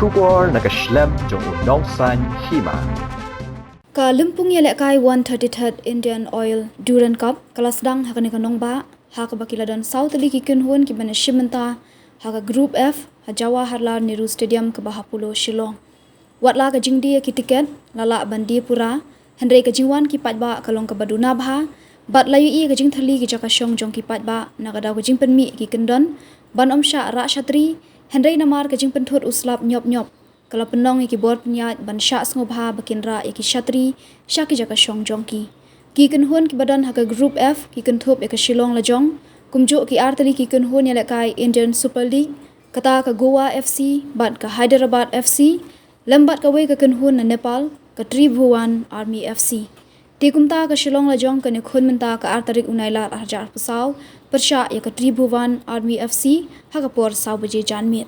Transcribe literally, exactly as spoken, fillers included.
Khubor na ka shlem jong u Nongsaiñ Hima. Ka lympung ïalehkai one thirty-third Indian Oil Durand Cup ka la sdang ha kane ka nongbah, ha kaba ki la don saw tylli ki kynhun kiban ïashim bynta ha ka Group F ha Jawaharlal Nehru Stadium kaba ha Polo Shillong. Wat la ka jingdie ïa ki tiket la lah ban die pura, hynrei ka jingwan ki paidbah ka long kaba duna bha, bad la ïohi ka jingthylli ki jaka shong jong ki paidbah na ka daw ka jingpynmih ki kyndon ban ym shah rah shatri, hynrei namar ka jingpynthut u slap ñiop ñiop, ka la pynlong ïa ki bor pynïaid ban shah sngewbha ba kin rah ïa ki shatri sha ki jaka shong jong ki. Ki kynhun kiba don ha ka Group F ki kynthup ïa ka Shillong Lajong, kumjuh ki ar tylli ki kynhun ïalehkai Indian Super League, kata ka Goa F C bad ka Hyderabad F C, lem bad kawei ka kynhun na Nepal, ka Tribhuvan Army F C. Te kumta ka Shillong Lajong kan ïakhun mynta ka ar tarik u Nailar ar hajar arphew saw, pyrshah ïa ka Tribhuvan Army F C ha ka por saw baje janmiet.